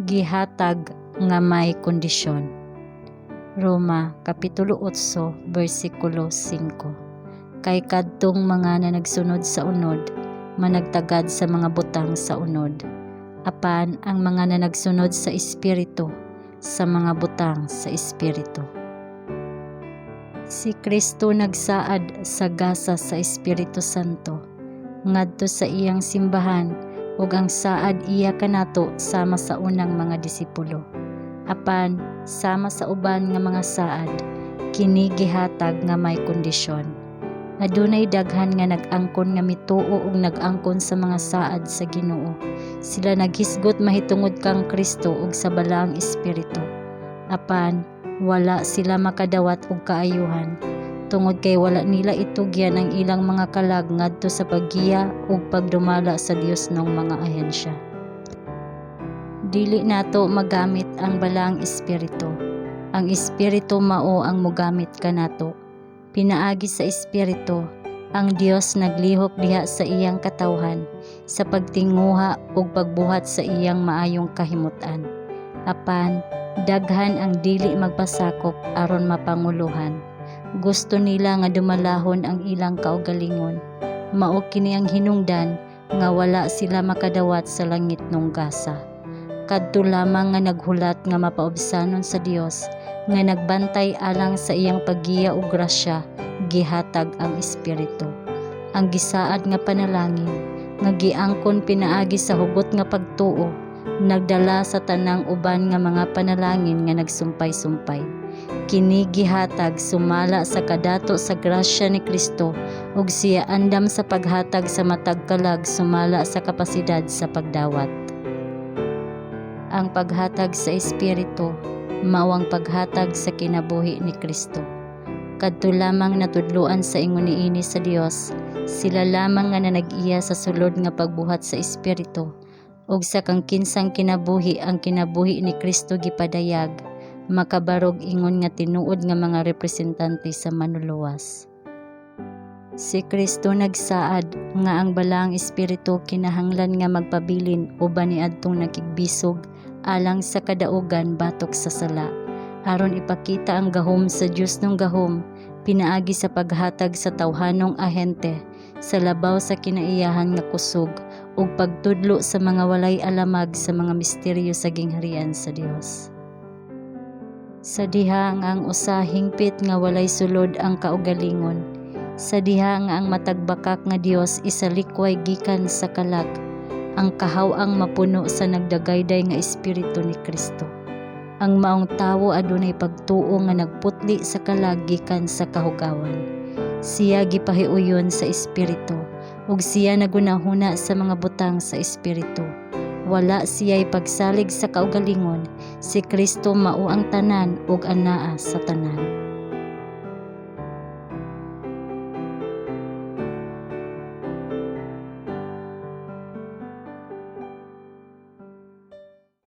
Gihatag nga may kondisyon. Roma Kapitulo 8 bersikulo 5. Kay kadtong mga nanagsunod sa unod managtagad sa mga butang sa unod, apan ang mga nanagsunod sa Espiritu, sa mga butang sa Espiritu. Si Kristo nagsaad sa gasa sa Espiritu Santo ngadto sa iyang simbahan, ug ang saad iya kanato sama sa unang mga disipulo. Apan sama sa uban nga mga saad, kini gihatag nga may kondisyon. Adunay daghan nga nag-angkon nga mituo ug nag-angkon sa mga saad sa Ginoo. Sila naghisgot mahitungod kang Kristo ug sa Balaang Espiritu. Apan wala sila makadawat og kaayuhan tungod kay wala nila itugyan ang ilang mga kalag ngadto sa paggiya ug pagdumala sa Diosnong mga ahensya. Dili nato magamit ang Balaang Espiritu. Ang Espiritu mao ang mogamit kanato. Pinaagi sa Espiritu, ang Dios naglihok diha sa iyang katawhan sa pagtinguha ug pagbuhat sa iyang maayong kahimut-an. Apan daghan ang dili magpasakop aron mapanguluhan. Gusto nila nga dumalahon ang ilang kaugalingon. Mao kini ang hinungdan nga wala sila makadawat sa langitnong gasa. Kadto lamang nga naghulat nga mapaubsanon sa Dios nga nagbantay alang sa iyang paggiya ug grasya, gihatag ang Espiritu. Ang gisaad nga panalangin nga giangkon pinaagi sa hugot nga pagtuo nagdala sa tanang uban nga mga panalangin nga nagsumpay-sumpay. Kini gihatag sumala sa kadato sa grasya ni Kristo, ug siya andam sa paghatag sa matag kalag sumala sa kapasidad sa pagdawat. Ang paghatag sa Espiritu mao ang paghatag sa kinabuhi ni Kristo. Kadto lamang natudloan sa ingon niini sa Dios, sila lamang nga nanag-iya sa sulod nga pagbuhat sa Espiritu, ug sa kang kinsang kinabuhi ang kinabuhi ni Kristo gipadayag, makabarog ingon nga tinuod nga mga representante sa Manluluwas. Si Kristo nagsaad nga ang Balaang Espiritu kinahanglan nga magpabilin uban niadtong nakigbisog alang sa kadaugan batok sa sala, aron ipakita ang gahom sa Diosnong gahom pinaagi sa paghatag sa tawhanong ahente sa labaw sa kinaiyahan nga kusog ug pagtudlo sa mga walay alamag sa mga misteryo sa gingharian sa Dios. Sa diha nga ang usa hingpit nga walay sulod ang kaugalingon, sa diha nga ang matag bakak nga Dios isalikway gikan sa kalag, ang kahaw-ang mapuno sa nagdagayday nga Espiritu ni Kristo. Ang maong tawo adunay pagtuo nga nagputli sa kalag gikan sa kahugawan. Siya gipahiuyon sa Espiritu, ug siya nagunahuna sa mga butang sa Espiritu. Wala siya'y pagsalig sa kaugalingon. Si Kristo mao ang tanan ug anaa sa tanan.